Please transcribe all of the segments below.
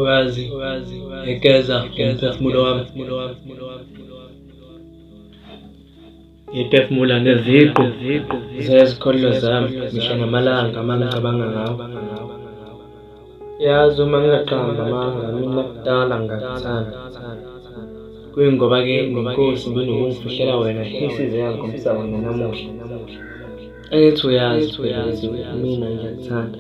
Wazi egeza umphefumulo wami. Ngiphefumula ngeziqu zezikholelo zami mihla namalanga uma ngicabanga ngawe. Yazi uma ngingaqamba amanga mina kudala ngakuthanda. Kuyingoba-ke nenkosi ibinokungifihlela wena isize yangikhombisa wena namuhla. Angithi uyazi phela ukuthi mina ngiyakuthanda.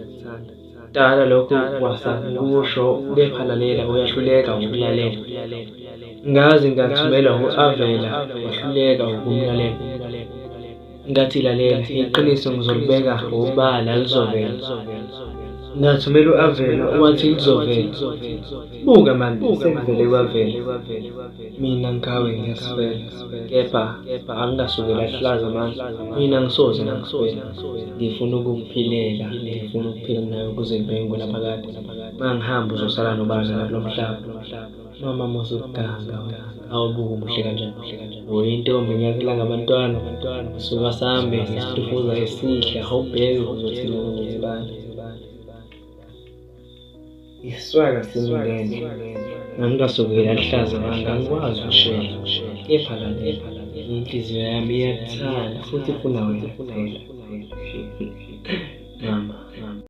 Kudala lokho wasakusho kepha lalela uyahluleka ukulalela. Ngaze ngathumela u-Avela wahluleka ukumlalela. Ngathi lalela iqiniso ngizolibeka obala lizovela. Ngathumela u-Avela wathi lizovela. Buka manje sekuvele kwavela. Mina ngawe ngiyasifela kepha angingasukela hlaza manje mina ngisoze ngakufela. Ngifuna ukukuphilela, ngifuna ukuphila nawe kuze kube ngunaphakade. Mangihamba uzosala nobani la kulo mhlaba? Mama musa ukuganga wena, awubuke umuhle kanjani. Uyintombi enyathela ngabantwana, suka sambe ngesihlufuza esihle, awubheke uzothini ngizibani. Isiswaka simngene, ngangingasukela lihlaza ngangikwazi ukushela. Kepha lalela, inhliziyo yami iyakuthanda futhi ifuna wena kuphela. Mama.